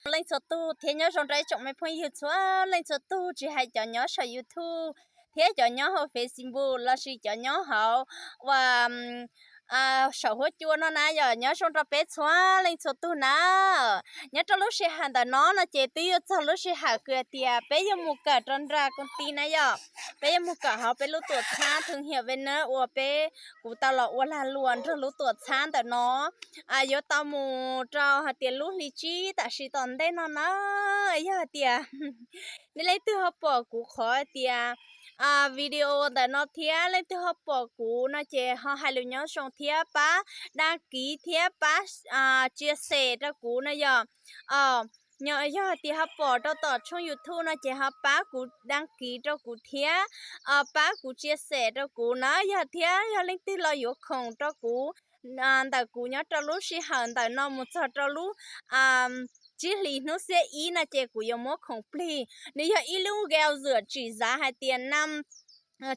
leej txhua tug thiab nyob zoo rau ib tsoom me phooj ywg txhua leej txhua tug, tsis hais cov nyob saum YouTube thiab cov nyob hauv Facebook lossis cov nyob hauv uas saum huab cua no na yom. Nyob zoo rau peb txhua leej txhua tug na. Nyob rau lub sij hawm ntawm no no ces twb yuav txog lub sij hawm kws hais tias peb yuav mus kawm rau nram koom ti na yom. Peb yuav mus kawm hauv peb lub tuam txhab thwv hiam ve na uas peb, kuv tau los ua lag luam nrog lub tuam txhab ntawm no. Yuav tau mus rau hais tias lub hli tsib tam sim tom ntej no na. Yog hais tias nej leej twg ho pom kuv qhov tias video ntawm no thiab leej twg ho pom kuv no ces ho hais lus nyob zoo thiab pab đăng ký thiab pab chia sẻ rau kuv no yom. Yog hais tias ho pom rau tom tshooj YouTube no ces ho pab kuv đăng ký rau kuv thiab pab kuv chia sẻ rau kuv na. Yog thiab yog leej twg los yuav khoom rau kuv ntawm kuv nyob rau lub sij hawm ntawm no mus txog rau lub tsib hlis hnub xiab ib no ces kuv yuav muab khoom plig. Nws yog ib lub gel dưỡng trị giá hais tias năm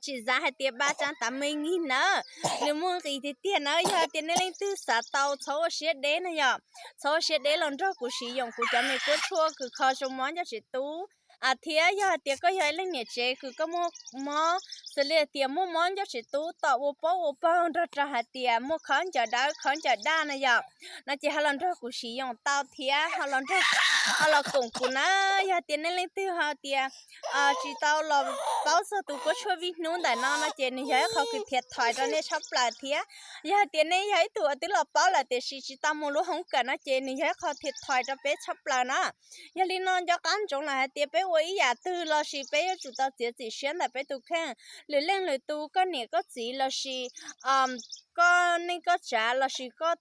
trị giá hais tias ba trăm tám mươi nghìn na. Nws muaj nqis tiag tiag na. Yog hais tias nej leej twg xav tau txhob ua siab deb na yom, txhob ua siab deb los nrog kuv siv yoom kuv cov me kuab tshuaj kws kho zoo mob nco tsev tub. Thiab yog hais tias koj yog ib leej niam tsev kws koj muaj mob xws li hais tias muaj mob nco tsev tub tom ua pob ua pawg nrog rau hais tias muaj khob ncaws dawb khob ncaws daj na yom, no ces ho los nrog kuv siv yoom tau thiab ho los koom kuv na. Yog hais tias nej leej twg ho tias tsis tau los paub txog tus kuab tshuaj vij hnub ntawm no no ces nws yog ib qho kws thiaj thòi rau nej tshaj plaws thiab. Yog hais tias nej yog ib tug uas twb los paub lawm tiam sis tsis tau mus lub hoob kawm no ces nws yog ib qho thiaj thòi rau peb tshaj plaws na. Yog li no nco qab ntsoov lawm hais tias peb ua ib yam twg lossis peb yuav tsum tau txiav txim siab ntawm peb tus kheej. Lwm leej lwm tus, koj niam koj txiv lossis koj neej koj tsav lossis koj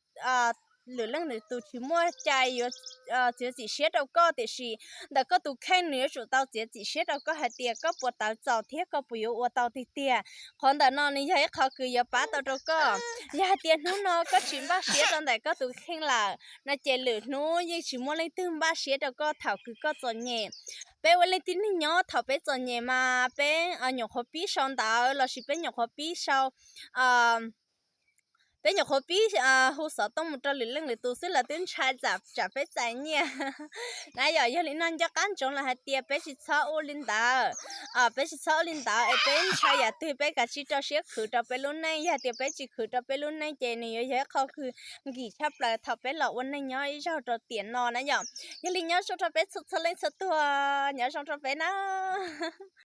lwm leej lwm tus tsis muaj cai yuav txiav txim siab rau koj, tiam sis ntawm koj tus kheej nws yuav tsum tau txiav txim siab rau koj hais tias koj puas tawv txaus thiab koj puas yuav ua tau tiag tiag. Qhov ntawm no nws yog ib qho kws yuav pab tau rau koj. Yog hais tias hnub no koj tsis npaj siab rau ntawm koj tus kheej lawm no ces lwm hnub yeej tsis muaj leej twg npaj siab rau koj thaum kws koj txom nyem. Peb ua leej tib neeg nyob thaum peb txom nyem mas peb nyuam qhuav pib sau ntawv lossis peb nyuam qhuav pib sau peb nyuam qhuav pib hu xov tooj mus rau lwm leej lwm tus xwb lawv twb ntshai tsam peb txais nyiaj na yom. Yog li no nco qab ntsoov lawm hais tias peb tsis txhob ua li ntawd. Peb tsis txhob ua li ntawd es peb ntshai yam twg peb kav tsij rau siab khwv rau peb lub neej. Yog tias peb tsis khwv rau peb lub neej ces nws yuav yog ib qho kws nkim tshaj plaws thaum peb los ua neej nyob ib zaug rau tiam no na yom. Yog li nyob zoo rau peb txhua txhua leej txhua tug, nyob zoo rau peb na.